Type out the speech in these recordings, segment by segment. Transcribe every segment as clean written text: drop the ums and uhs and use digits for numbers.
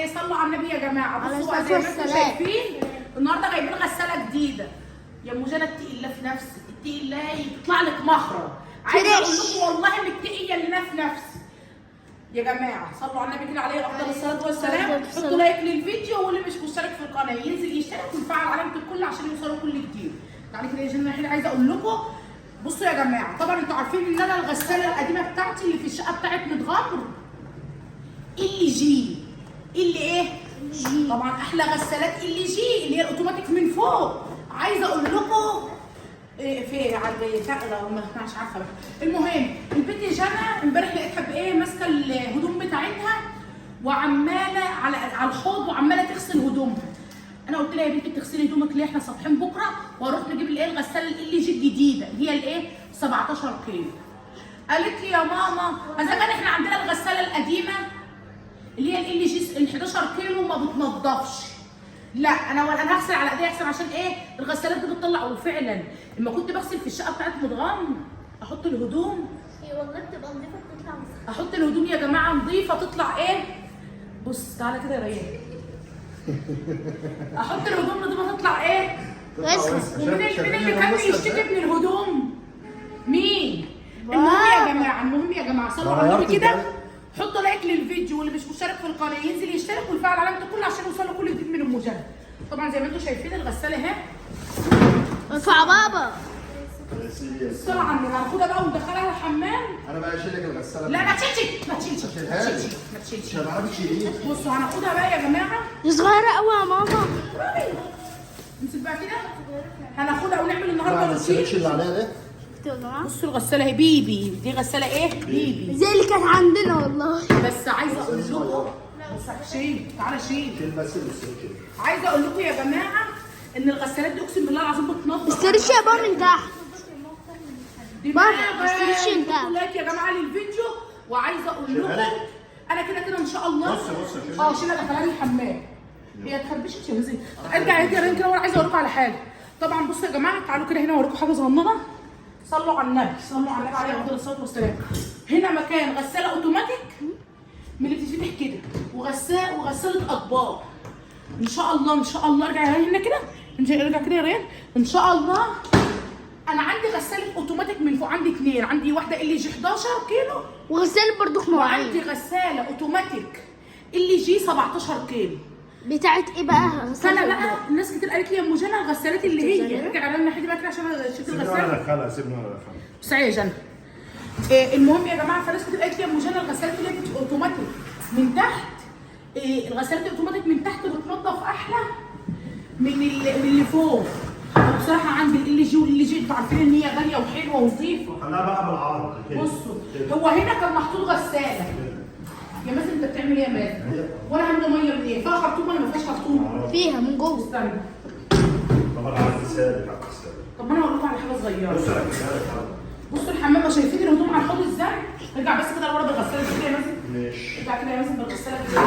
صلوا على النبي يا جماعة. بصوا زي ما انتم شايفين النهارده جايبين غسالة جديدة. يا ام جنى اتقي الله في نفسك، اتقي الله يطلع لك مخرج. عايزه اقول لكم والله متقيه لنا في نفسي يا جماعة. صلوا على النبي كده عليه افضل الصلاة والسلام. حطوا like للفيديو، واللي مش مشترك في القناة ينزل يشترك ويفعل علامة الكل عشان يوصلوا كل جديد. تعالي كده يا جنى، انا عايزه اقول لكم بصوا يا جماعة، طبعا انتوا عارفين ان انا الغسالة القديمة بتاعتي اللي في الشقة بتاعت متغمر LG اللي ايه؟ G. طبعا احلى غسالات LG اللي هي الاوتوماتيك من فوق. عايزه اقول لكم إيه في على البتاع ده مش عارفه بقى. المهم البنت جنى امبارح لقيتها بايه ماسكه الهدوم بتاعتها وعماله على الحوض وعماله تغسل هدومها. انا قلت لها يا بنتي بتغسلي هدومك ليه؟ احنا صابحين بكره واروح نجيب الايه الغسالة LG الجديدة اللي هي الايه 17 كيلو. قالت لي يا ماما اذا كان احنا عندنا الغسالة القديمة اللي هي LG ال 11 كيلو ما بتنضفش. لا انا هغسل على ايدي احسن، عشان ايه الغسالات دي بتطلع. وفعلا لما كنت بغسل في الشقة بتاعت مدغم احط الهدوم، هي والله بتبقى نظيفة بتطلع مسخه. احط الهدوم يا جماعة نظيفة تطلع ايه. بص تعالى كده يا ريان، احط الهدوم نظيفة تطلع ايه. ومين اللي كان بيشتكي من الهدوم؟ مين؟ المهم يا جماعة صلوا على النبي كده، حطوا like للفيديو، واللي مش مشترك في القناة ينزل يشترك ويفعل علامة الكل عشان يوصل له كل جديد من ام جنى. طبعا زي ما انتم شايفين الغسالة اهي. ارفع بابا. الصلاة على النبي. هناخدها بقى وندخلها الحمام. انا بقى اشيل لك الغسالة. لا ما تشيلش ما تشيلش ما تشيلش ما تشيلش، مش هتعرفي تشيليه. بصوا هناخدها بقى يا جماعة، دي صغيرة قوي يا ماما. امسك بقى كده، هناخدها ونعمل النهارده روتين. اللي عليها ده بصوا الغسالة اهي بيبي، دي غسالة ايه؟ بيبي زي اللي كانت عندنا والله. بس عايزه اقول لكم، بص شيل، تعالى شيل شيل بس ال stretch. عايزه اقول لكم يا جماعة ان الغسالات دي اقسم بالله العظيم بتنضف. ال stretch يا بابا من تحت. بابا ال stretch من تحت. like يا جماعة للفيديو، وعايزه اقول لكم انا كده كده ان شاء الله. بص بص شيلها دخلها لي الحمام. هي اتخربشت يا مزي. ارجع يا رين كده، وانا عايزه اوريكم على حاجة. طبعا بصوا يا جماعة، تعالوا كده هنا اوريكم حاجة صغننه. صلوا على النبي، صلوا على النبي عليه افضل الصلاة والسلام. هنا مكان غسالة اوتوماتيك من اللي بتتفتح كده، وغساله اطباق. ان شاء الله ان شاء الله. ارجع هنا كده، ارجع كده يا ريان. ان شاء الله انا عندي غسالة اوتوماتيك من فوق، عندي اثنين، عندي واحدة LG 11 كيلو وغساله برضو مواعين، وعندي غسالة اوتوماتيك LG 17 كيلو. بتاعت ايه بقى؟ فانا بقى الناس كتير قالت لي يا ام جنى الغسالات اللي هي ارجع على الناحية دي بقى كده عشان اشوف الغسالة. سيبني وانا ادخلها، سيبني وانا ادخلها. بس يا جنى. المهم يا جماعة، فناس كتير قالت لي يا ام جنى الغسالات اللي هي اوتوماتيك من تحت، الغسالات الاوتوماتيك من تحت بتنضف احلى من اللي فوق. بصراحة عندي LG وال LG انتوا عارفين ان هي غالية وحلوه ونظيفه. خليها بقى بالعرض كده. بصوا هو هنا كان محطوط غسالة. يا مازن انت بتعمل ايه يا مازن؟ وانا عامله مية من ايه؟ فيها خرطوم ولا ما فيهاش خرطوم؟ فيها من جوه. استنى. طب انا عايز اسالك على الغسالة. طب ما انا هقول لكم على حاجة صغيرة. بصوا يا رجاله، بصوا الحمام، شايفين الهدوم على الحوض ازاي؟ ارجع بس كده لورا بالغساله كده يا مازن. ماشي. ارجع كده يا مازن بالغساله كده.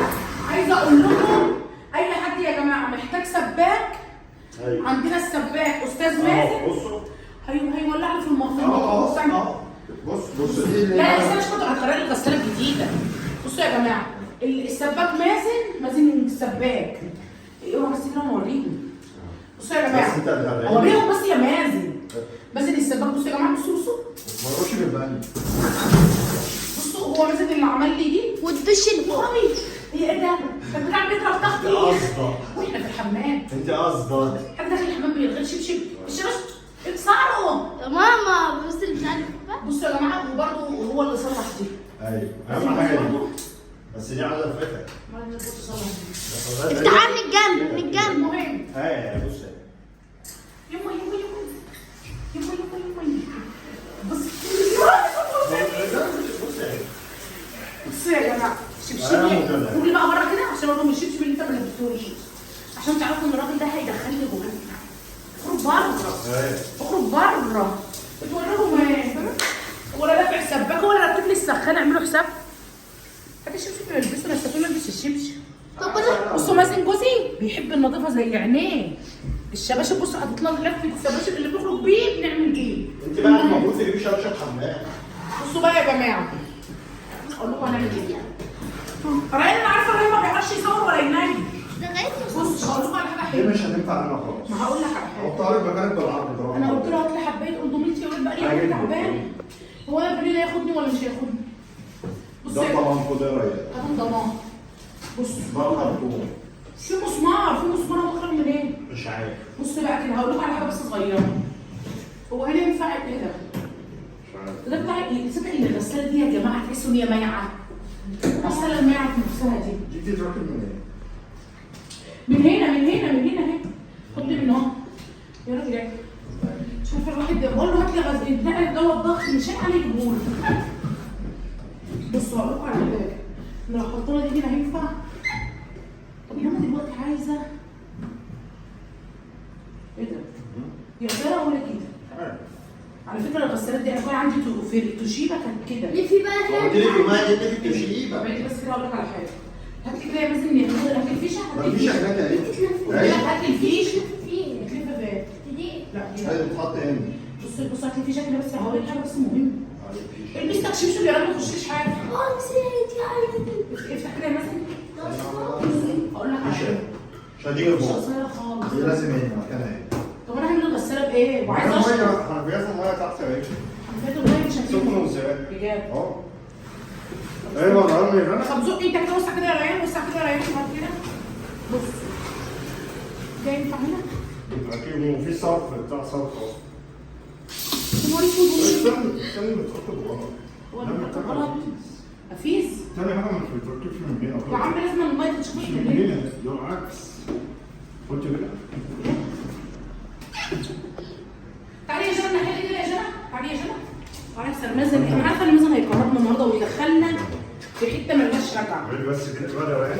عايزه اقول لكم اي حد يا جماعة محتاج سباك، ايوه عندنا السباك استاذ مازن. بصوا هيولع لي في المطبخ. بص بص دي لا لا استنى، مش هتغير لي الغسالة الجديدة. بصوا يا جماعة السباك مازن السباك. اوعى بس كده انا اوريهم. بصوا يا جماعة اوريهم بس يا مازن. مازن السباك. بصوا يا جماعة، بصوا بصوا ما اروحش بالبني. بصوا هو مازن اللي عمل لي دي والدش اللي فوق. هي ايه ده؟ ده بتاع بيضرب تحت. انت قصدك واحنا في الحمام. انت قصدك حد داخل الحمام بيرغي شبشب الشباشب اكسره يا ماما. بص اللي بتاع اللي فوق. بصوا يا جماعة، وبرده هو اللي صلح دي. ايوه اهم حاجة دي، بس دي عايزه فتح. افتحها من الجنب، من الجنب. المهم ايوه بص يما يما يما يما يما يما. بص بص يا جماعة شبشبي. قولي بقى بره كده عشان اوريهم الشبشب اللي انت ما لبستهوليش، عشان تعرفوا ان الراجل ده هيدخلني جوه. اخرج بره، اخرج بره. بتوريهم ايه؟ ولا دافع سباكه ولا ركب لي السخان. اعملوا حساب. هات الشبشب اللي البسه، انا السفينة البس الشبشب. بصوا مازن جوزي بيحب النظافة زي عينيه. الشباشب بصوا حاطط لنا لفه الشباشب اللي بنخرج بيه بنعمل ايه؟ انت بقى المفروض تجيبي شبشب حمام. بصوا بقى يا جماعة اقول لكم هنعمل ايه. رأينا انا عارفه ان هو ما بيعرفش بيعرفش يصور ولا ينام. ده غير. بص هقول لكم على حاجة دي حلوة. مش هتنفع هنا خالص. ما هقول لك على حاجة. حطها لك مكانك بالعرض طبعا. انا قلت له هات لي حبايه قندوميتي يا ولد، بقالي يومين تعبان. هو انا بالليل هياخدني ولا مش هياخدني؟ بص ده ضمان، خد ايه رايك؟ هات ضمان. بص ده خرطوم. في مسمار، في مسمار هو منين؟ مش عارف. بص بقى كده هقول لكم على حاجة بس صغيرة. هو هنا ينفع ايه ده؟ مش عارف. ده بتاع ايه؟ تصدق ان الغسالة دي يا جماعة تحسوا ان هي مايعه. الغسالة المايعه في نفسها دي. دي بتتركب منين؟ من هنا من هنا من هنا اهي. حط من اهو. يا راجل يا شوف الواحد ده بقول له هات لي غسالة ده دواء الضغط مش عليه جمهور. بصوا هقول لكم على حاجة. لو حطينا دي هنا هينفع؟ طب انا دلوقتي عايزه ايه ده؟ يا ترى ولا كده؟ على فكرة الغسالات دي انا كان عندي في توشيبا كانت كده. ليه في بقى قلت لك ما دي في التوشيبا. بعدي بس كده اقول لك على حاجة. هات لي كده يا مازن، هات لي الفيشه. ما فيش هناك يا ليه؟ هات لي الفيشه. فين؟ بتلف فين؟ دي لا دي هي بتتحط هنا. بص بص هات لي الفيشه كده بس، هوريك حاجة بس مهمة. البس لك شبشب يا رب ما تخشليش حاجة. نسيت يا قلبي. افتح كده يا مازن. هقول لك على حاجة. مش هتيجي مش فوق. قصيرة خالص. دي لازم هنا مكانها هنا. طب انا هعمل الغسالة بايه؟ وعايزه اشرب. حنفيات المية تحت يا باشا. حنفيات المية مش هتيجي. سخن وازاي؟ بجد. اه. ايوه انا عامل طب زق ايدك كده، وسع كده يا ريان، وسع كده يا ريان، بعد كده. بص. ده ينفع هنا؟ اكيد وفي صرف بتاع صرف اصلا. نهار اسود. استنى استنى، بتركب غلط. هو انا بتركب غلط؟ مفيش. تاني حاجة مش بتركبش من هنا. يا عم لازم المية تتشفط من هنا. ده العكس. قلت بالك. تعالي يا جنى ناحية كده يا جنى، تعالي يا جنى. تعالي يا مازن، انا عارفه ان مازن هيكهربنا النهارده ويدخلنا في حتة مالناش رجعه. اعملي بس كده بقى يا ريان.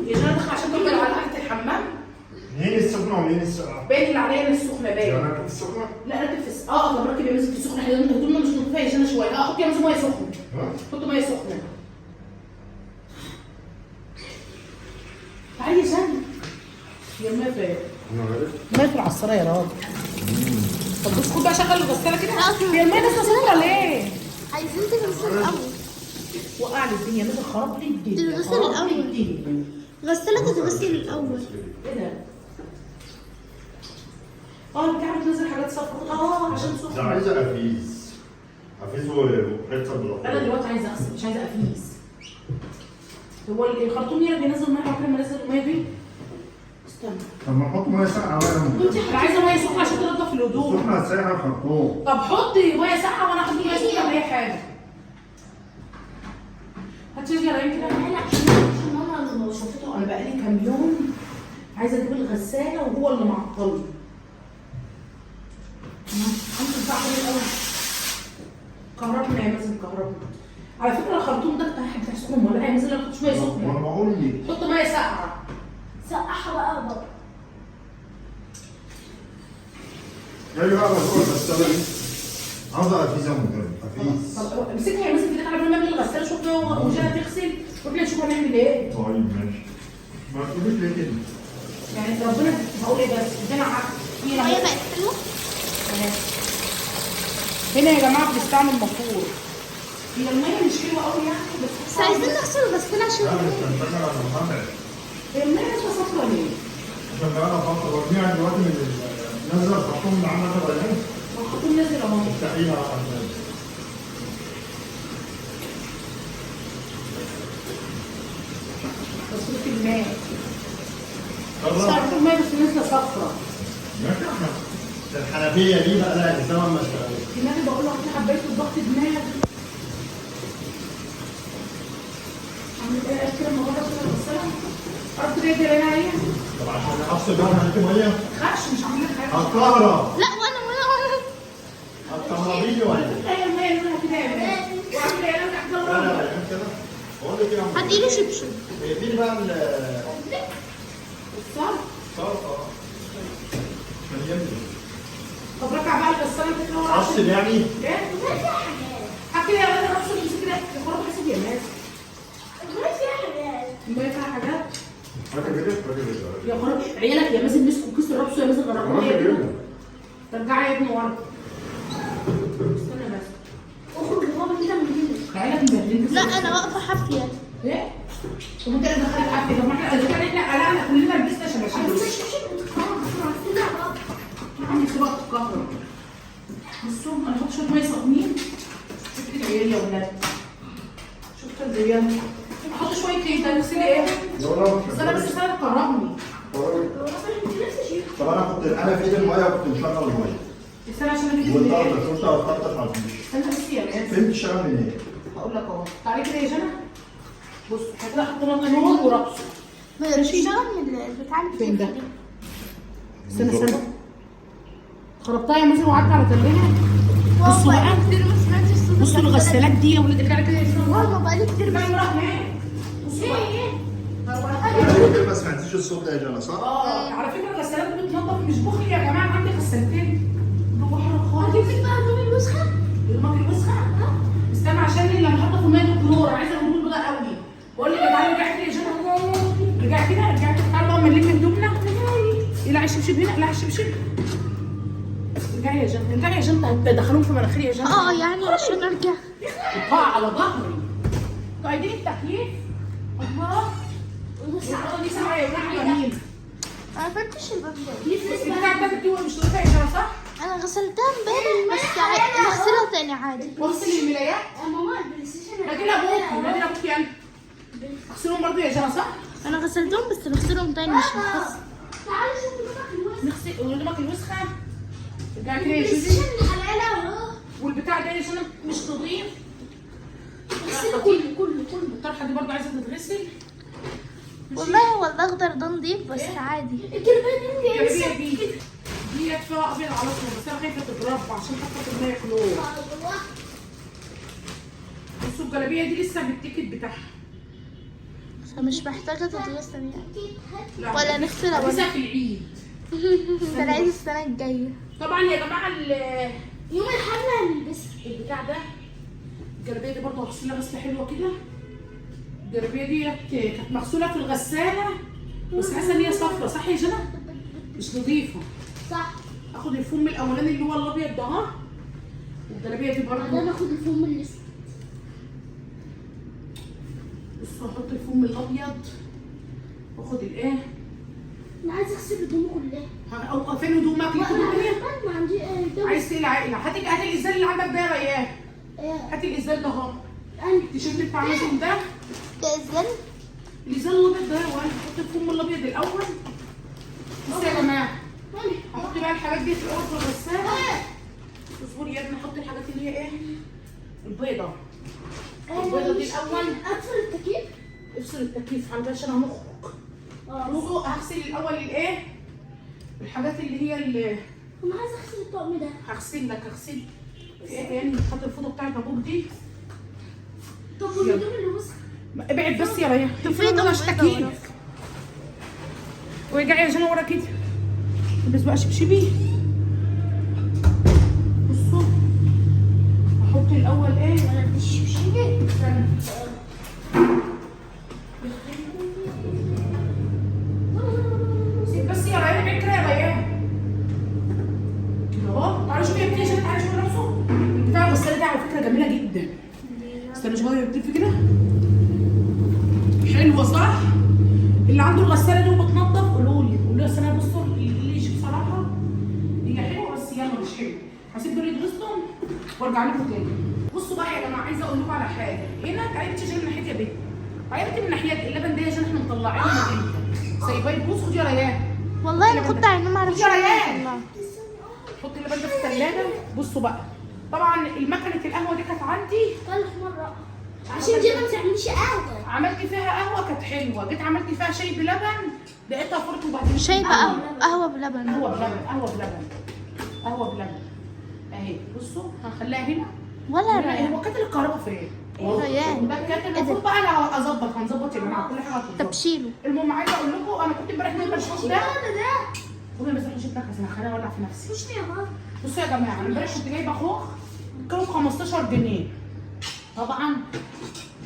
يا جنى دخل عشان تقعد على تحت الحمام. منين السخنة ومنين الساقعه؟ باين اللي عليا ان السخنة باين. يعني انا كنت السخنة؟ لا راكب في طب راكب يا مازن في السخنة، احنا هدومنا مش نظيفة يا جنى شوية. حط يا مازن مية سخنة. حط مية سخنة. تعالي يا جنى. يا المية فين؟ المية في العصاره يا راجل. طب بص خد بقى شغل الغسالة كده. هي المية لسه سخنة ليه؟ عايزين تغسل الاول. وقع لي الدنيا مازن، خرب لي الدنيا. تغسل الاول. غسالة تتغسل الاول. ايه ده؟ البتاع بتنزل حاجات صفرا. عشان سخنة. ده عايزه قفيز. قفيز وحتة بالغلط. انا دلوقتي عايزه اغسل مش عايزه قفيز. هو الخرطوم يا بينزل مية بعد ما نزل المية دي. استنى. طب ما نحط مية ساقعه بقى. انا عايزه مية سخنة عشان تنضف الهدوم. سخنة هتسيح الخرطوم. طب حطي مية ساقعه وانا احط مية سخنة باي حاجة. هات يا ريان كده. لا عشان ماما اللي شفته انا بقالي كام يوم عايزه اجيب الغسالة وهو اللي معطلني. عندي صعب قوي. كهربنا يا مازن، كهربنا. على فكرة الخرطوم ده بتاع سخن ولا يا مازن؟ لا تحطش مية سخنة. ما انا بقول لك حط مية ساقعه. سقعها بقى يا بابا. جاي بقى موضوع الغسالة دي. عاوزه قفيزه من قفيز. طب امسكها يا مازن كده على ما نعمل الغسالة، شوف وجهها تغسل واحنا نشوف هنعمل ايه. طيب ماشي. ما تقوليش ليه كده؟ يعني ربنا هقول ايه بس ادينا عقل. المية بقت حلوة. هنا يا جماعة بنستعمل موتور. هي المية مش حلوة قوي يعني، بس عايزين نغسل الغسالة عشان لا مش هنشغل على محمد. هي المية نازله صفرا ليه؟ عشان بقى لها فترة ورميها دلوقتي من نزل الخرطوم اللي عملها غيران. ما الخرطوم نازل اهو. افتحيها على الحمام. تصريف الماء. صرف الماء بس نازله صفرا. ماشي يا احمد. الحنفية دي بقى لها زمن ما اشتغلتش. دماغي بقول له هات لي حبايه الضغط دماغي. عامل ايه كده لما اجرب كده الغسالة؟ عرفت ليه جرينا عليها؟ طب عشان افصل بقى انا هديك مية؟ ما تخافش مش عامل لك حاجة. هتكهرب. لا وانا وانا وانا هتكهربيني ولا ايه؟ هي المية لونها كده يا مان. وعامله ايه لونها كده لا لا ورا. لا كده. بقول لك ايه يا عم؟ هديله شبشب. اديني بقى الصرف. الصرف. عشان يملي. طب ركع بقى الغسالة انت كده ورا. افصل يعني؟ ايه؟ هات كده يا ولاد افصل، امسك كده يا خراب حاسب يا مازن. المية فيها حاجات. المية فيها حاجات؟ راكب كده راكب كده. يا خراب عيالك يا مازن مسكوا كيس الربس يا مازن غرقوه يا ابني. رجعها يا ابني ورا. استنى بس. اخرج يا بابا كده من هنا. انا واقفة حافية. ايه؟ طب انت اللي دخلت حافية؟ طب ما احنا اذا كان احنا قلعنا كلنا لبسنا شباشب. الشبشب بتتكهرب بسرعة. عندي سباق الكهرباء. بصوا انا هحط شوية مية سخنين. شفت العيال يا ولاد؟ شفت العيال؟ احط شوية ايه ده؟ نغسل ايه؟ بس انا بس انا كرهني. طب انا كنت في ايدي المية وكنت مشغل المية. استنى عشان اجيب والضغط شفت اتحطت على الفيش. استنى بس يا ريان. فهمت شغال من ايه؟ هقول لك اهو. تعالي كده يا جنى. بصوا احنا كده حطينا النور ورقصوا. ماشي. شغل من البتاع اللي فين ده؟ استنى استنى. خربتها يا مازن وقعدت على تلها. بصوا بقى كتير ما سمعتش صوت. بصوا الغسالات دي يا ولاد. ارجعي كده يا جنى. والله بقالي كتير ما راح هناك. بصوا بقى. ايه ما سمعتيش الصوت ده يا جنى صح؟ اه على فكرة الغسالات دي بتنضف مش بخل يا جماعة. عندي غسالتين بحر خالص. هجيب لك بقى هدوم الوسخة. هدومك الوسخة؟ استنى عشان اللي هنحطه في المية دي كلور. عايزه الهدوم البيضاء قوي. بقول لك تعالي ارجعي كده يا جنى. ارجعي كده ارجعي كده. تعالي بقى نلم هدومنا. العي الشبشب هنا. العي الشبشب. ارجعي يا جنى ارجعي يا جنى. هتدخلوهم في مناخيري يا جنى. يعني عشان ارجع. حطها على ظهري. قاعدين التكييف. الله. دي ساعة يا ولاد جميل. انا قفلتش الباب ده. البتاع ده بتبقى مش نظيفة يا جنى صح؟ انا غسلتها امبارح بس نغسلها تاني عادي. واغسل الملايات. ماما ال PlayStation راجل ابوك راجل ابوك يعني. اغسلهم برضه يا جنى صح؟ انا غسلتهم بس نغسلهم تاني مش هنغسل. تعالي شوفي هدومك الوسخة. نغسل هدومك الوسخة. ارجعي كده يا البلاي جوزي. ستيشن حلالة اهو. والبتاع ده يا جنى مش نظيف. اغسله كله كله كله. الطرحة دي برضه عايزه تتغسل. والله هو الاخضر ده نضيف بس عادي. الكلمة الجلابية دي دي فيها ابيض على طول بس انا خايفة تتربى عشان حاطه في المية كلور. بصوا الجلابية دي لسه بال ticket بتاعها. فمش محتاجه تتغسل يعني. لا ولا نغسلها برضه. لسه في العيد. ده العيد السنة الجاية. طبعا يا جماعة يوم الحفلة هنلبسها. البتاع ده الجلابية دي برضه هغسلها غسله حلوة كده. الجلابية دي كانت مغسوله في الغسالة بس حاسه ان هي صفرا صح يا جنى؟ مش نظيفة. صح. اخد الفم الاولاني اللي هو الابيض ده اهو. والجلابيه دي برضه انا اخد الفم الاسود. بصوا احط الفم الابيض واخد الايه. انا عايزه اغسل هدومي كلها. او فين هدومك؟ ليك هدوم تانية؟ ما عندي. عايز تقلع اقلع. هاتي هاتي الازاز اللي عندك ده يا ريان. هاتي الازاز ده اهو. التيشيرت بتاع مازن ده. ده ازاز؟ الازاز الابيض ده. وانا هحط الفم الابيض الاول. بصوا يا جماعة هحط بقى الحاجات دي في الاول في الغسالة. اصبري يا ابني احط الحاجات اللي هي ايه؟ البيضة. البيضة دي الاول. اقفل التكييف؟ افصل التكييف عشان هنخرج. بصوا هغسل الاول الايه؟ الحاجات اللي هي اللي انا عايزه اغسل الطقم ده. هغسل لك هغسل. ايه تاني؟ حط الفوطه بتاعت ابوك دي. طب والهدوم اللي وسخة؟ ابعد بس يا ريان. في هدوم التكييف. وارجعي يا جنى ورا كده. البس بقى شبشبي. بصوا هحط الاول ايه؟ ولا الشبشب. استنى. سيب بس يا ريان. ابعد كده يا ريان. كده اهو. تعالوا شوفي يا بنتي عشان تعالي شوفي نفسه. البتاع الغسالة دي على فكرة جميلة جدا. استنى شوية يا بنتي كده. حلوة صح؟ اللي عنده الغسالة دي وبتنضف قولوا لي قولوا لي. اصل انا بصوا اللي بصراحة هي حلوة بس يلا مش حلوة. هسيب دول يتغسلوا وارجع لكم تاني. بصوا بقى يا جماعة عايزه اقول لكم على حاجة. هنا تعالي انت من ناحية يا بنتي. تعالي انت من ناحية اللبن ده يا جنى احنا مطلعينه من امتى؟ سايباه يبوظ. خدي يا ريان. والله انا كنت عينه ما اعرفش. يا ريان حطي اللبن ده في الثلاجة. بصوا بقى طبعا المكنه القهوة دي كانت عندي مرة عشان دي ما تعمليش قهوة. عملت فيها قهوة كانت حلوة. جيت عملت فيها شاي بلبن لقيتها فرط. وبعدين شاي بقى قهوة بلبن. قهوة بلبن قهوة بلبن قهوة بلبن اهي. بصوا هنخليها هنا ولا ريان. هو kettle الكهرباء فين؟ ريان ده ال kettle المفروض بقى انا اظبط. هنظبط يا جماعة كل حاجة هتظبط. طب شيله. المهم عايزه اقول لكم انا كنت امبارح نايمة الشوش ده. قومي بس الحوش بتاعك عشان هخليها اولع في نفسي. بصوا يا جماعة انا امبارح كنت جايبه خوخ كانوا ب 15 جنيه. طبعا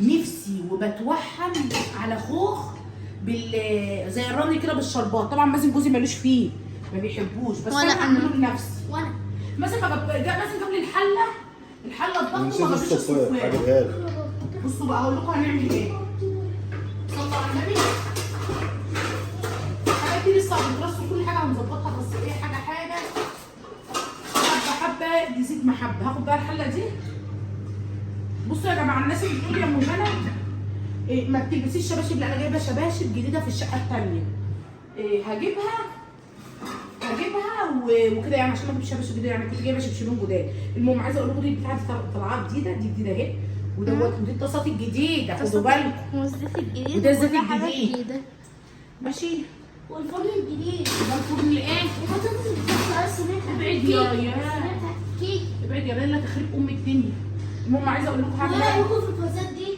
نفسي وبتوحم على خوخ زي الرمل كده بالشربات. طبعا مازن جوزي مالوش فيه ما بيحبوش بس انا هعمله لنفسي. وانا مازن ما جاب مازن جاب لي الحلة الضغط وما جابش الصفار. هجيبها لك. بصوا بقى هقول لكم هنعمل ايه. صلوا على النبي. الحاجات دي لسه هتترص وكل حاجة هنظبطها، بس ايه حاجة حاجة حبه حبه يزيد محبة. هاخد بقى الحلة دي. بصوا يا جماعة، الناس اللي بتقول يا ام جنى إيه ما بتلبسيش شباشب، لا انا جايبه شباشب جديدة في الشقة الثانية. إيه هجيبها وكده يعني، عشان ما اجيبش شباشب جديدة يعني، كنت جايبه شبشبين جداد. المهم عايزه اقول لكم دي بتاعتي طالعه جديدة، دي جديدة اهي، ودوت ودي الطاسات الجديدة، خدوا بالكم. والزيت الجديد وده الزيت وكل حاجة الجديد. جديدة. ماشي. والفرن الجديد. ده الفرن الايه؟ والبطاطس بتاعت الصينية بتاعت ابعد الكيك. يا ريان. الصينية بتاعت الكيك. ابعد يا ريان، لا تخرب ام الدنيا. المهم عايزه اقول لكم حاجة وايه بقى. رايكم في الفازات دي؟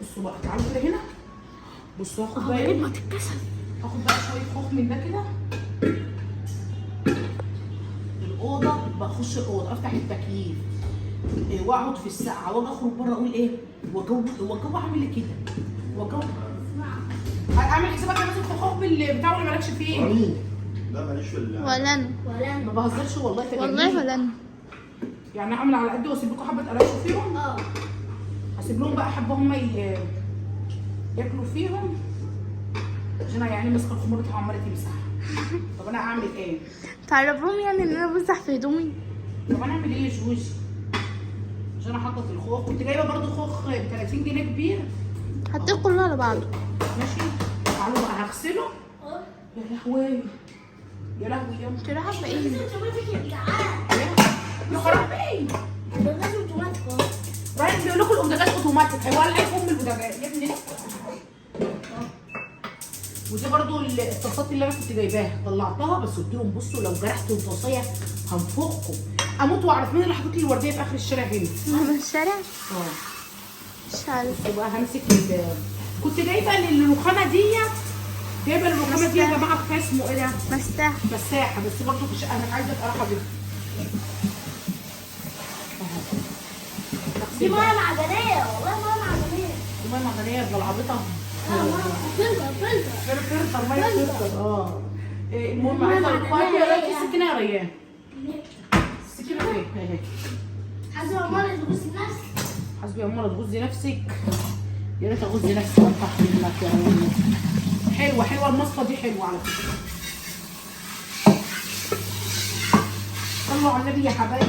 بصوا بقى، تعالوا كده هنا. بصوا هاخد بقى ايه، ما تتكسر. هاخد بقى شوية خوخ من ده كده. الاوضة بخش الاوضة افتح التكييف إيه، واقعد في السقعه، واجي اخرج بره اقول ايه، وجو وجو عامل إيه كده، وجو. اعمل حسابك يا مازن في الخوخ بالبتاع ولا مالكش فيه؟ رامي لا ماليش في ال ولا انا ولا ما بهزرش والله تجنني. والله ولا انا. يعني اعمل على قد واسيب لكم حبه قرايش فيهم. هسيب لهم بقى حبه هم ياكلوا فيهم، عشان انا يعني ماسكه الخمار بتاعها عماله تمسح. طب انا اعمل ايه؟ تعرفهم يعني ان انا بمسح في هدومي. طب انا اعمل ايه يا جوجي؟ عشان انا حاطه في الخوخ، كنت جايبه برضو خوخ ب 30 جنيه كبير. حطيه كله على بعضه. ماشي. تعالوا بقى هغسله. يا لهوي يا لهوي يا انت رايحة في ايه؟ يا خرابي. رايح بيقول لكم البوتاجاز اوتوماتيك، هيولع ام البوتاجاز يا ابني. ودي برضو الطاسات اللي انا كنت جايباها طلعتها، بس قلت لهم بصوا لو جرحتوا الطاسيه هنفخكم. اموت واعرف مين اللي حاطط لي الوردية في اخر الشارع هنا. من الشارع؟ اه مش عارفه. بصوا بقى همسك كنت جايبه للرخامه دي، جايبه الرخامه دي يا جماعة بتاع اسمه ايه ده؟ مساحة. مساحة، بس برضو في الشقة هناك عايزه ابقى راحة بيها. دي مية معدنية، والله مية معدنية. دي مية معدنية يا ابن العبيطه. فلتر فلتر. فلتر مية فلتر. اه المهم عايزه اقول لكم يا ريان السكينة يا ريان. السكينة فين؟ اهي. حسب ما تبص نفسك. حسبي يا ماما تغزي نفسك. يا ريت اغزي نفسي وارتاح منك يا امي. حلوة حلوة المصفى دي، حلوة على فكرة. صلوا على النبي يا حبايبي.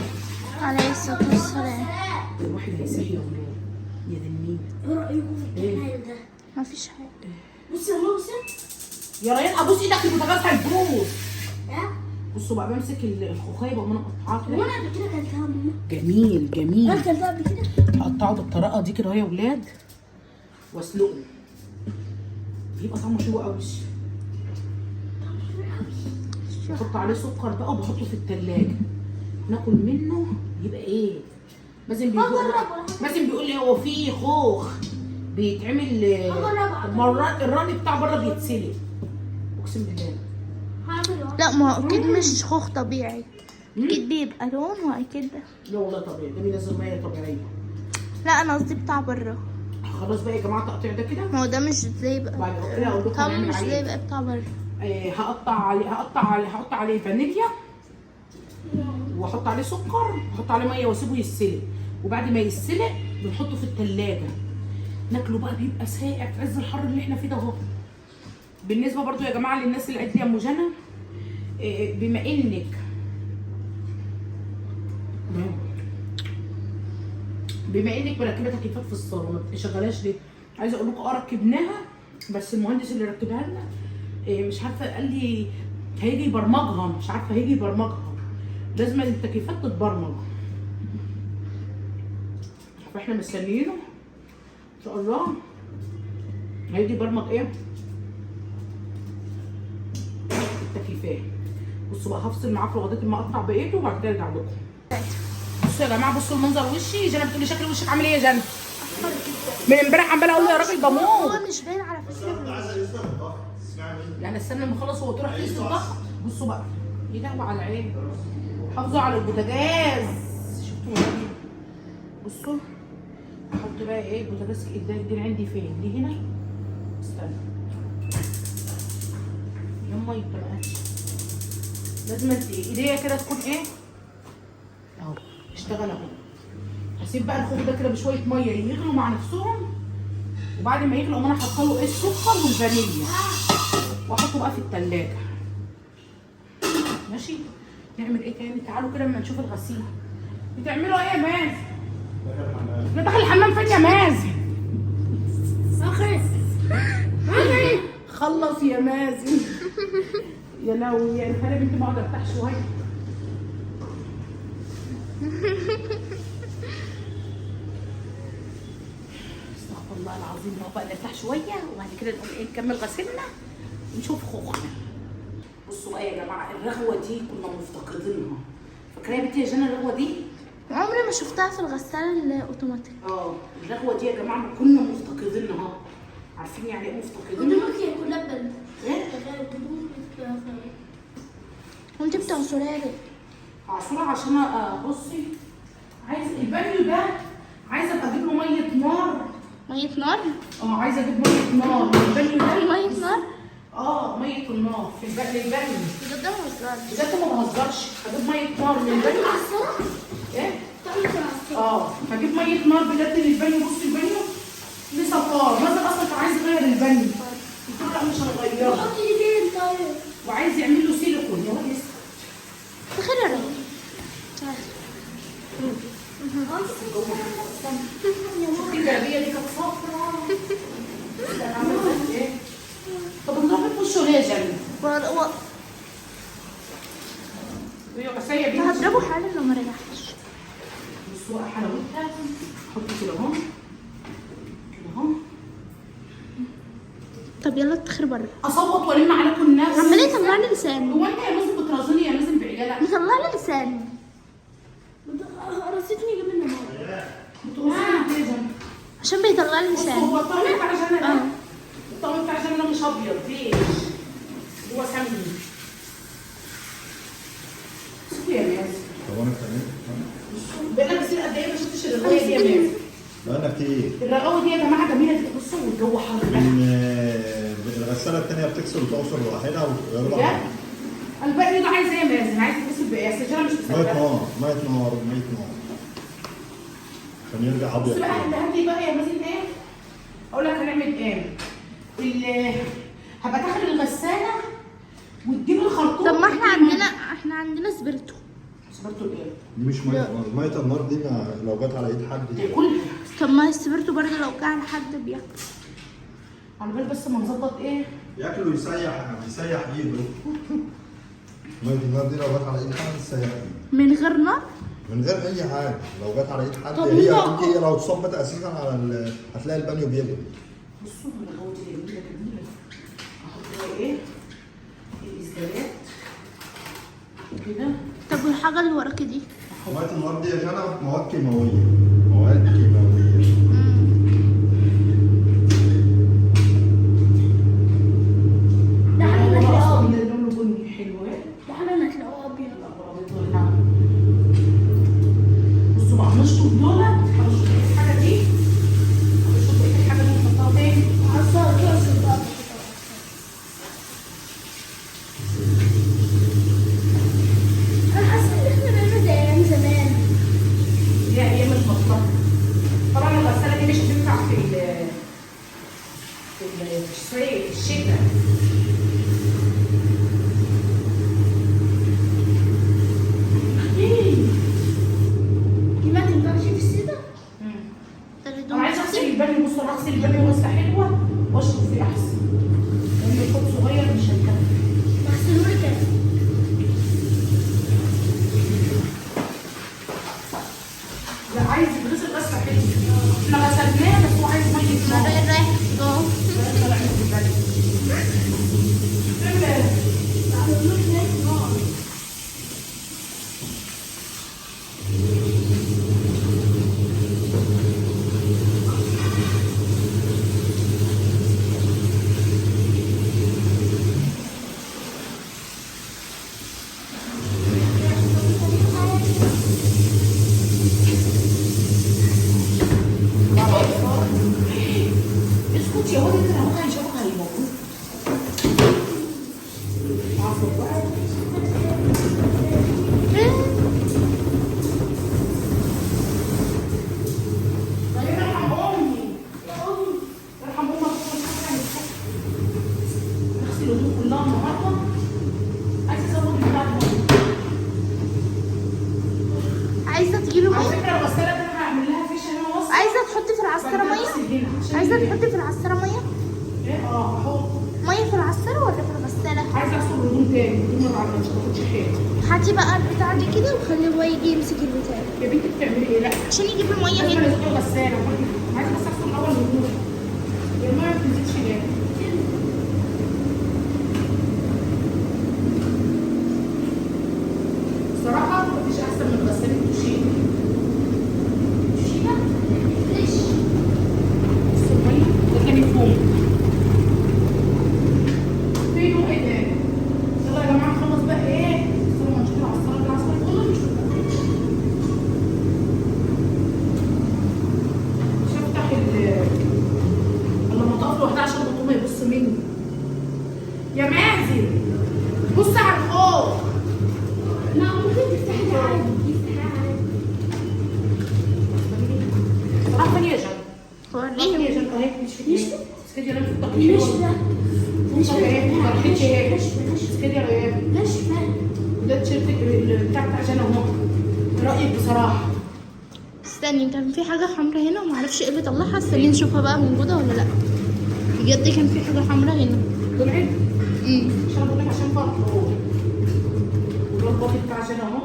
عليه الصلاة والسلام. الواحد هيسيح يا ولاد يا دنيا. ايه رايكم في الجمال ده؟ مفيش حاجة. بصي يا ماما، بصي يا ريان ابوس ايدك البوتاجاز هيبوظ. ها؟ بصوا بقى بمسك الخوخيه بقوم انا مقطعاها كده. وانا قبل كده اكلتها ماما. جميل جميل. انا اكلتها قبل كده. اقطعه بالطريقة دي كده اهو يا ولاد واسلقه، بيبقى طعمه حلو قوي. بحط عليه سكر بقى وبحطه في التلاجة ناكل منه. يبقى ايه؟ مازن بيقول، مازن بيقول لي هو في خوخ بيتعمل مرات الراني بتاع بره بيتسلق، اقسم بالله. لا ما هو اكيد مش خوخ طبيعي، اكيد بيبقى لون واكيد. لا والله طبيعي، ده بينزل مية طبيعية. لا انا قصدي بتاع بره. خلاص بقى يا جماعة تقطيع ده كده. ما هو ده مش زي بقى بعد كده اقول لكم طعمه مش زي بقى بتاع بره. هقطع عليه، هحط عليه فانيليا واحط عليه سكر واحط عليه مية واسيبه يتسلق، وبعد ما يتسلق بنحطه في التلاجة ناكله بقى، بيبقى ساقع في عز الحر اللي احنا فيه ده اهو. بالنسبة برضو يا جماعة للناس اللي قالت لي يا ام جنى بما انك مركبة تكييفات في الصاله ما بتشغلهاش ليه؟ عايزه اقول لكم ركبناها، بس المهندس اللي ركبها لنا مش عارفه قال لي هيجي يبرمجها، مش عارفه هيجي يبرمجها، لازم التكييفات تتبرمج، فاحنا مستنيينه ان شاء الله هيجي يبرمج ايه التكييفات. بصوا بقى هفصل معاكم لغاية ما اقطع بقيته وبعد كده ارجع لكم. بصوا يا جماعة، بصوا المنظر وشي. جنى بتقولي شكل وشك عامل ايه يا جنى؟ من امبارح عماله اقول له يا راجل بموت. هو مش باين على فكرة. يعني استنى لما اخلص هو تروح تقيس الضغط. بصوا بقى يا لهوي على العين، حافظوا على البوتاجاز. شفتوا ولا؟ بصوا احط بقى ايه البوتاجاز دي عندي فين؟ دي هنا. استنى يما يبقى لازم ايديا كده تكون ايه اهو. اشتغل اهو. سيب بقى الخوخ ده كده بشوية مية يغلوا مع نفسهم، وبعد ما يغلوا اقوم انا حاطه له السكر والفانيليا واحطه بقى في التلاجة. ماشي. نعمل ايه تاني؟ تعالوا كده اما نشوف الغسيل. بتعملوا ايه يا مازن؟ انا داخل الحمام فين يا مازن؟ خلص يا مازن. يا لهوي يا انا بنتي ما اقعد ارتاح شوية. استغفر الله العظيم. هو بقى نرتاح شوية وبعد كده نقوم ايه نكمل غسيلنا ونشوف خوخنا. بصوا بقى يا جماعة، الرغوه دي كنا مفتقدينها. فاكره يا بنتي يا جنى الرغوه دي؟ عمري ما شفتها في الغسالة الاوتوماتيك. الرغوه دي يا جماعة ما كنا مفتقدينها. عارفين يعني ايه مفتقدينها؟ هدومك كلها بلد. ايه؟ وانت بتعصريها ليه؟ عصورة عشان بصي، عايز البانيو ده، عايزه ابقى اجيب له مية نار. مية نار؟ عايزه اجيب مية نار البانيو ده. مية نار؟ مية النار في البانيو. بجد ما بهزرش. بجد ما بهزرش، هجيب مية نار للبانيو. ايه؟ هجيب مية نار بجد للبانيو. بصي البانيو لسه صفار، مثلا اصلا كان عايز يغير البانيو، قلت له لا مش هنغيره. حطي فين طيب؟ وعايز يعمل له سيليكون. يا واد اسكت. بخير يا رب. شفتي الجلابية دي كانت صفرا. انا عملت ايه؟ طب نروح في وشه ليه يا جنى؟ وهي يا بنتي. هضربه حالا لو ما رجعتش. بصوا بقى حلاوتها. حطي كده اهو كده اهو. طب يلا اتخر بره. اصوت والم عليكم النفس. عمال يطلع لي لسانه. هو انت يا مازن بترازيني يا مازن بعيالك؟ مطلع لي لسانه. قرصتني جبنة ماما. بتقرصيني ليه يا جنى؟ عشان بيطلع لي بصوا لسانه. هو الطعم بتاع جنى ده، الطعم بتاع جنى ده مش ابيض، بيج، هو سمني. شوفي يا مازن. طب انا كمان بقالنا كتير قد ايه ما شفتش الرغاوه دي يا مازن. بقالنا كتير. الرغاوه دي يا جماعة جميلة. بصوا والجو حر. من الغسالة الثانية بتغسل وتعصر لوحدها وتغير بجد؟ الباقي ده عايز ايه يا مازن؟ عايز يتغسل بايه؟ اصل جنى مش مية مصدقه. نار، مية نار، مية نار عشان يرجع ابيض. بص بقى هات لي بقى يا مازن ايه؟ اقول لك هنعمل ايه؟ هبقى داخل الغسالة وتجيب الخرطوم. طب ما احنا عندنا سبرتو. سبرتو ايه؟ دي مش مية نار، مية النار دي لو جت على ايد حد تاكلها. طب ما السبرتو برضه لو جه على حد بياكل. على بال بس ما نظبط ايه؟ ياكل ويسيح، يسيح ايده. مية النار دي لو جت على ايد حد تسيح ايده. من غير نار؟ من غير اي حاجة، لو جت على ايد حد هي لو اتصبت اساسا على هتلاقي البانيو بيغلي. بصوا الرغاوه دي جميلة جميلة. احط بقى ايه؟ الازدالات كده. طب والحاجة اللي وراكي دي؟ مية النار دي يا جنى مواد كيماوية، مواد كيماوية. ده حاجة هو اصلا هتلاقوه من اللون بني حلو. ده حاجة هتلاقوه ابيض. بصوا بقى هنشطف دولت، هنشطف بقية الحاجة دي، هنشطف بقية الحاجة دي ونحطها تاني. عصار تعصر بقى. انا حاسه ان احنا بقينا زي ايام زمان. هي ايام البطلة. طبعا الغسالة دي مش هتنفع في الصيف، في الشتاء. دي ما تنفعش في الشتاء. انا عايزه اغسل البانيو. بصوا انا هغسل البانيو غسله حلوة واشطف فيه احسن، لان الحوض صغير مش هيكفي. بغسلهولك انا. لا عايز يتغسل غسله حلوة. احنا غسلناه بس هو عايز مية نار. رايح جوه. طلع من البانيو. تعمل ايه؟ بعملهولك مية نار. هنا عشان عايزه تحطي في العصاره مية؟ ايه اه احط مية في العصاره ولا في الغسالة؟ عايزه اغسل الهدوم تاني، الهدوم ما بعملش، ما باخدش حاجة. هاتي بقى البتاع دي كده وخليه هو يجي يمسك البتاع يا بنتي بتعملي ايه؟ لا عشان يجيب المية لازم هنا. ازق الغسالة، عايزه بس اغسل الاول الهدوم. المية ما بتنزلش ليه؟ الصراحة مفيش احسن من غسالة توشيبا. توشيبا ليش؟ بصوا المية ده تاني فوم. فين وايه تاني؟ يلا يا جماعة نخلص بقى ايه؟ استنوا ما نشوف العصاره دي، العصاره كله مش هفتح الله ما تقف لوحدها عشان البطومه ما يبص مني. يا مازن بص على الخوخ. لا ممكن تفتحي ده عادي، تفتحي عادي. راح فين يا جنى؟ راح فين يا وريهم. جنى؟ اهي نشفت اهي. اسكتي يا ريم في التقليد. ناشفة. ناشفة. اهي. ناشفة. اسكتي يا ريم. ناشفة. وده التيشيرت بتاع جنى اهو. رايك بصراحة؟ استني، كان في حاجة حمرا هنا ومعرفش ايه اللي طلعها، استني نشوفها بقى موجودة ولا لا. بجد كان في حاجة حمرا هنا. طلعت؟ مش انا بقول لك عشان فرح اهو. وده الباقي بتاع جنى اهو.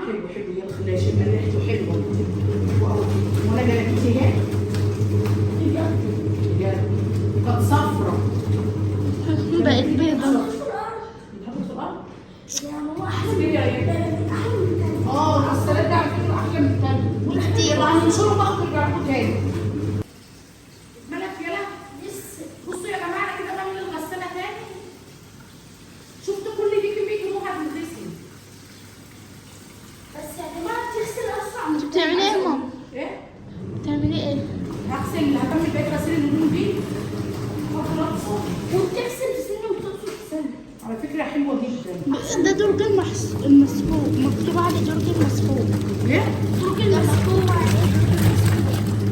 حلو حلو، يلا خليها يشم ريحته حلوة. حلوة قوي. وانا جلابيتي اهي. بجد كانت صفرا. بقت بيضة. بتحط في الارض؟ يا ماما احلى من احلى من التاني. اه الغسالات ده على فكرة احلى من التاني. كتير. يلا هننشره بقى ونرجع لكم تاني. مالك يلا؟ لسه. بصوا يا جماعة انا كده بعمل الغسالة تاني. شفت كل دي كمية هدوم هتتغسل. بس يا جماعة بتغسل اسرع من انت بتعملي ايه يا ماما؟ ايه؟ بتعملي ايه؟ هغسل، هكمل بقية غسيل الهدوم دي. هخلصه. وبتغسل في سنة وبتغسل في سنة. على فكرة حلوة جدا. ده درج المسحوق، مكتوب عليه درج المسحوق. ايه؟ درج المسحوق.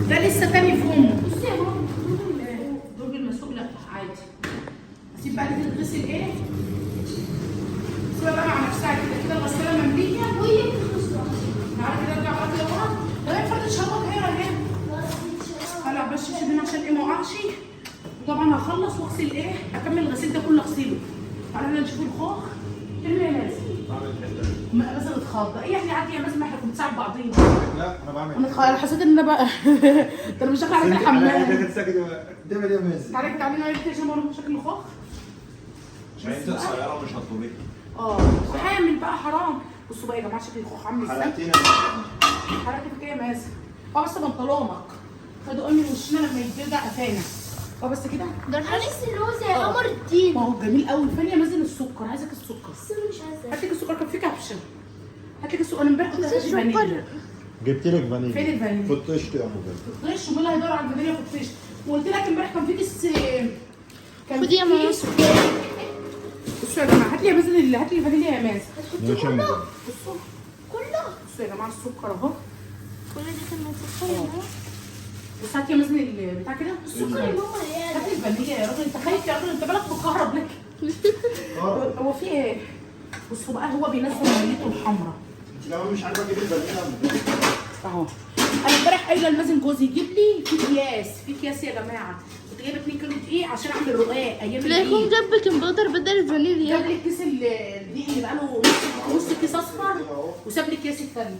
ده لسه تاني فوم. بصي يا ماما درج المسحوق. درج المسحوق لا عادي. هسيب بقى دي تتغسل ايه؟ سيبها بقى مع نفسها كده كده الغسالة ممليه. وهي بتخلص لوحدها. تعالى كده ارجع بقى كده ورا. طيب فرد شربك ايه يا ريان؟ هلا بس الشبشب هنا عشان ايه ما اقعش. وطبعا هخلص واغسل ايه؟ هكمل الغسيل ده كله اغسله. تعالى نشوف الخوخ. تعمل ايه يا مازن؟ بعمل الحتة دي. ما مازن اتخض. ايه يعني عادي يا مازن، ما احنا كنا بنساعد بعضينا. لا انا بعمل. انا حسيت ان انا بقى ده انا مش داخله عليك الحمام. انا ساكت. تعمل ايه يا مازن؟ تعالى تعالي نعمل كده عشان اوريكم شكل الخوخ. عشان انت قصيرة ومش هتطولي. اه حامل بقى حرام. بصوا بقى يا جماعة شكل الخوخ عامل ازاي. حلقتين. حرقت ايه يا مازن؟ اه بس بنطلونك. خدوا امي وشنا لما يتجدع قفانا. اه بس كده. ده حاسس ان هو زي قمر الدين. ما هو جميل قوي. فين يا مازن السكر؟ عايزك السكر. بس انا مش عايزه. هات لك السكر، كان في كبشة. هات لك السكر. انا امبارح كنت بس هات السكر. فانيليا. جبت لك فانيليا. فين الفانيليا؟ في الطشت يا ام جلال. في الطش، ومين هيدور على الفانيليا في الطش؟ وقلت لك امبارح كان في كيس. كان خدي يا ماما. كيس. بصوا يا جماعة، هات لي يا مازن، هات لي الفانيليا يا مازن. ماشي يا ام جلال. بصوا كله. بصوا يا جماعة السكر اهو. كل دي كان سكر يا ماما. بس هات يا مازن البتاع كده. السكر يا ماما يا هات لي الفانيليا يا راجل، انت خايف يا راجل، انت بالك متكهرب لك. هو في ايه؟ بصوا بقى هو بينزل ميته الحمراء. انت لو مش عارفه اجيب الفانيليا يا ام جلال. اهو انا امبارح قايله لمازن جوزي يجيب لي في اكياس، في اكياس يا جماعة. كنت جايبه 2 كيلو دقيق عشان اعمل رقاق ايام لا يكون العيد. جاب baking powder بدل الفانيليا. جاب لي الكيس الدقيق اللي بقاله نص كيس اصفر وساب لي الكيس الثاني.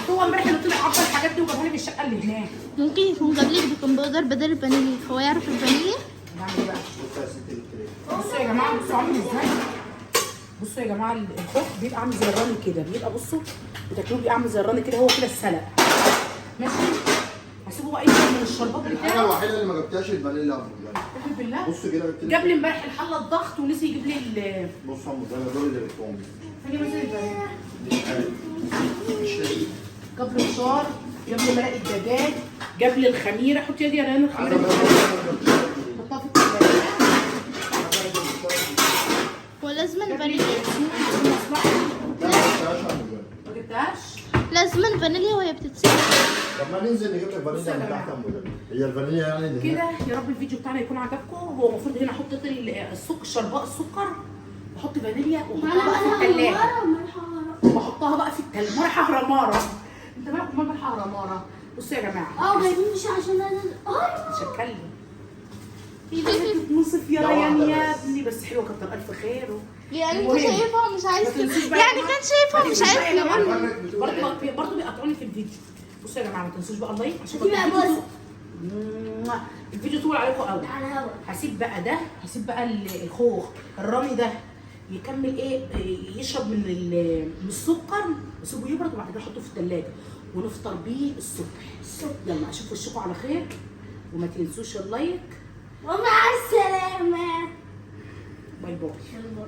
هو امبارح اللي طلع عبى الحاجات دي وجابها لي في الشقة اللي هناك. ممكن يكون جاب لك baking powder بدل الفانيليا، هو يعرف الفانيليا؟ نعمل ايه بقى؟ بص يا ستي الكريم. بصوا يا جماعة، بصوا عامل ازاي. بصوا يا جماعة الخوخ بيبقى عامل زي الراني كده، بيبقى بصوا بتاكلوه بيبقى عامل زي الراني كده، هو كده السلق. ماشي، هسيبه بقى يشرب من الشربات الحاجة بتاعه. الوحيدة اللي ما جبتهاش الفانيليا يا ام جلال. احلف بالله بص كده جبت لك. جاب لي امبارح الحلة الضغط ونسي يجيب لي ال بص يا ام جلال دول اللي جبتهم. فين مثلا الفانيليا؟ مش عارف. مش لاقيه. جاب لي فشار، جاب لي مرق الدجاج، جاب لي الخميره. حط يدي يا ريان الخميره عايزة دي. بقى- حطها في الثلاجة. هو لازم جاب لي فانيليا؟ اليانسون عشان مصلحة. لا ما جبتهاش يا ام جلال. ما جبتهاش. لازم فانيليا وهي بتتسلق. طب ما ننزل نجيب لك فانيليا من تحت يا ام جلال. هي الفانيليا يعني اللي كده هناك. يا رب الفيديو بتاعنا يكون عجبكم. هو المفروض هنا احط السكر، شرباء السكر، واحط فانيليا واحطها بقى في الثلاجة. ملح. واحطها بقى في الثلاجة. مرحة هرماره. انت مالك ومال ملح هرماره؟ بصوا يا جماعة، اه جايبين مش عشان انا مش هتكلم. نصف يا ده ريان واحدة يا بس. ابني، بس حلوة كتر الف خيره. يعني انت المهم. شايفها ومش عايز ما تنسوش بقى يا يعني جماعة. كان شايفها ما ومش تنسوش عايز بقى يا جماعة. يقول. برضه بيقطعوني في الفيديو. بصوا يا جماعة ما تنسوش بقى ال like عشان دي بقى الفيديو بص. الفيديو طول عليكم قوي. على الهوا. هسيب بقى ده، هسيب بقى الخوخ الرامي ده يكمل ايه، يشرب من من السكر، واسيبه يبرد وبعد كده احطه في الثلاجة ونفطر بيه الصبح. الصبح. يلا اشوف وشكم على خير، وما تنسوش ال like. ومع السلامة. bye bye.